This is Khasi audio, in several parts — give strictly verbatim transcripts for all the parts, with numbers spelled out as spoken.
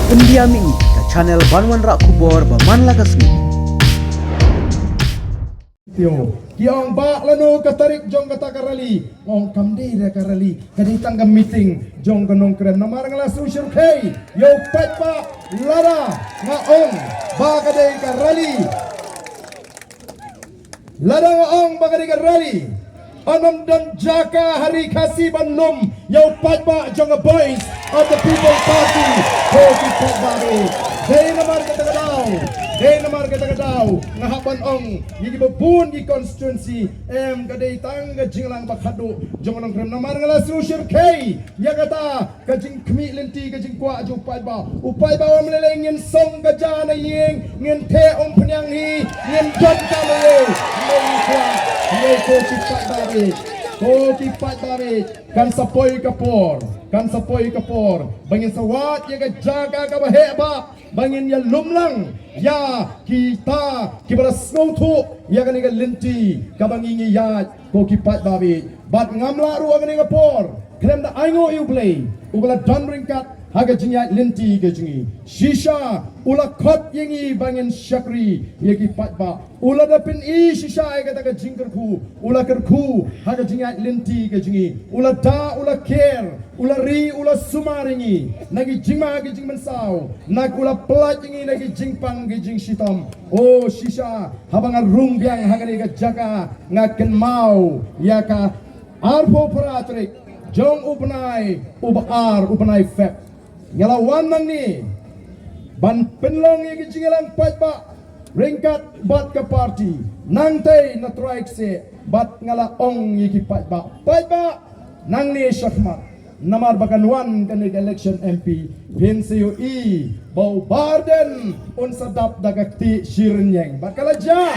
Pyndiam ïa ka channel ban wanrah khubor ba man la ka sngi. Tio. Ki ong ba lano ka tarik jong kata ka rally. Ong kam dei re ka rally. Ka dei tang ka meeting jong ka nongkren. Namar nga la shu shyrkhei ïa u paidbah lada nga ong ba ka dei ka rally. Lada nga ong ba ka dei ka rally. Ym don jaka ha ri Khasi ban lum ïa u paidbah jong ka Voice of the People Party. Ko ki paidbah re. Dei namar kata ka daw. Dei namar kata ka daw. Nga hap ban ong ïa ki babun ki constituency. Em, ka dei tang ka jingïalang ba khadduh jong u nongkren. Namar nga la shu shyrkhei ïa kata ka jingkhmih lynti, ka jingkwah jong u paidbah. U paidbah u ong lei lei ngin song ka ja na ïing, ngin theh umphniang hi, ngin don ka mei. Mei kwah, mei ko ki paidbah re. Ko ki paidbah re. Kan sa poi ka por, kan sa poi ka por ba ngin sa wad ïa ka jaka kaba heh bha, ba ngin ïalum lang ïa kita kiba la sngewthuh ïa kane ka lynti kaba ngi ngi ïaid, ko ki paidbah re. Bad ngam lah ruh ha kane ka por khlem da ainguh ïa U Blei uba la don ryngkat ha ka jingïaid lynti ka jong ngi. Shisha u la khot ïa ngi ba ngin shakri ïa ki paidbah. U la da pyni shisha ïa kata ka jingkyrkhu. U la kyrkhu ha ka jingïaid lynti ka jong ngi. U la da, u la care, u la ri, u la sumar ïa ngi na ki jingma ki jingmynsaw, na u la pynlait ïa ngi na ki jingpang ki jingshitom. O shisha, haba nga rung biang ha kane ka jaka, nga kynmaw ïa ka arphew phra tarik jong u bnai uba ar, u bnai Feb. Nga la wan nangne ban pynlong ïa ka jingïalang paidbah ryngkat bad ka party. Nangtei na trai kseh bad nga la ong ïa ki paidbah, paidbah, nangne shakhmat, namar ba kan wan kane ka election M P, phin sa ïohi ba u Bah Ardent un sa dap da ka kti shi rynieng. Bad ka la jia.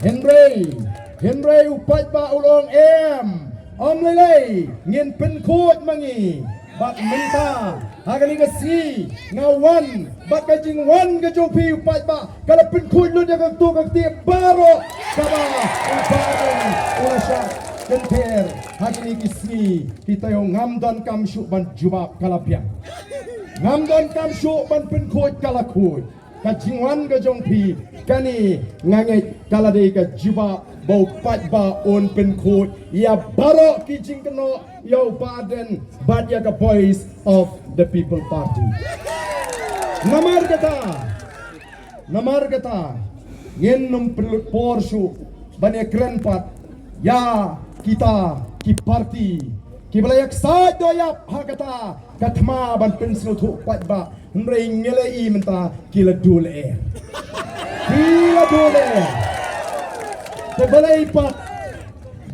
Hynrei, hynrei u paidbah u la ong em, ym lei lei, ngin pynkhuid ma ngi. Bad mynta ha kane ka sngi nga wan bad ka jingwan ka jong phi u paidbah ka la pynkhuid lut ïa kato ka kti baroh kaba u paidbah u la shah kynther ha kine ki sngi. Kita ïoh ngam donkam shuh ban jubab, ka la biang. Ngam donkam shuh ban pynkhuid, ka la khuid. Ka jingwan ka jong phi kane nga ngeit ka la dei ka jubab ba u paidbah un pynkhuid ïa baroh ki jingkynnoh ïa u Bah Ardent bad ïa ka Voice of the People Party. Namar kata, namar kata ngin ym pynlut por shuh ban ïakren pat ïa kita ki parti kiba la ïaksaid doh ïap ha kata ka thma ban pynsngewthuh paidbah. Hynrei ngi la ïohi mynta ki la duh lyer. Ki la duh lyer. Te balei pat,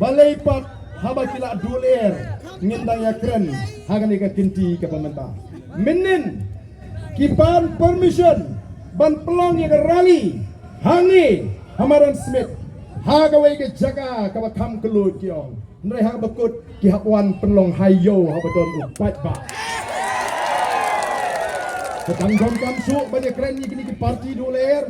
balei pat haba ki la duh lyer ngin dang ïakren ha kane ka kynti kaba mynta? Mynnin ki pan permission ban pynlong ïa ka rally hangne ha Madan Smit, ha kawei ka jaka kaba kham kylluid ki ong. Hynrei ha kaba kut ki hap wan pynlong ha ïew haba don u paidbah. Ka dang donkam shuh ban ïakren ïa kine ki parti duh lyer.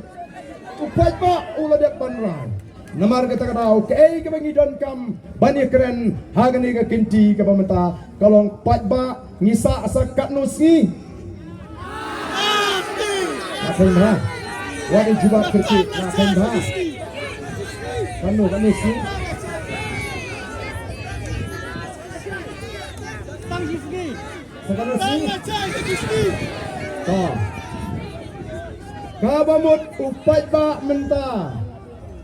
U paidbah u la dep ban rai. Namar kata ka daw kaei kaba ngi donkam ban ïakren ha kane ka kynti kaba mynta ka long, paidbah, ngi sah sa katno sngi? Nga kheiñ bha. Wat ïa jubab kyrkieh, nga kheiñ bha. Katno, katno sngi? Sa katno sngi? To. Kaba mut u paidbah mynta,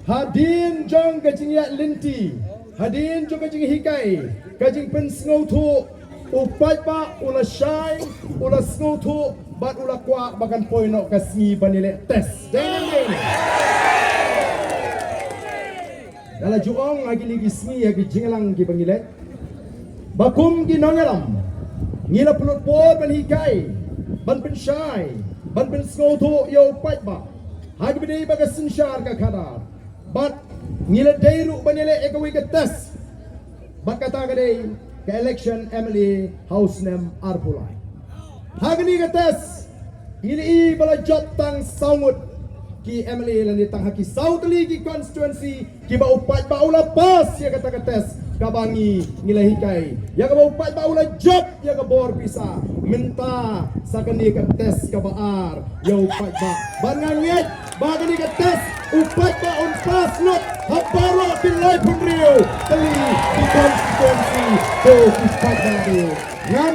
hadien jong ka jingïaid lynti, hadien jong ka jinghikai, ka jingpynsngewthuh, u paidbah u la shai, u la sngewthuh bad u la kwah ba kan poi noh ka sngi ban ïaleh test. Dei ne em? Nga la ju ong ha kine ki sngi ha ki jingïalang kiba ngi leit ba kum ki nongïalam ngi la pynlut por ban hikai, ban pynshai, ban pynsngewthuh ïa u paidbah ha kaba dei ba ka synshar ka khadar. Bad ngi la dei ruh ban ïaleh ïa kawei ka test. Bad kata ka dei ka election M L A ha u snem arphew lai. Ha kane ka test ngi la ïohi ba la jop tang saw ngut ki M L A lane tang ha ki saw tylli ki constituency kiba u paidbah u la pass ïa kata ka test. kaba ngi ngi la hikai ïa kaba u paidbah u la jop ïa ka bor pisa. Mynta sa kane ka test kaba ar ïa u paidbah. Bad nga ngeit ba kane ka test u paidbah un pass lut ha baroh ki laiphew hynriew tylli ki constituency. Ko ki paidbah, ngan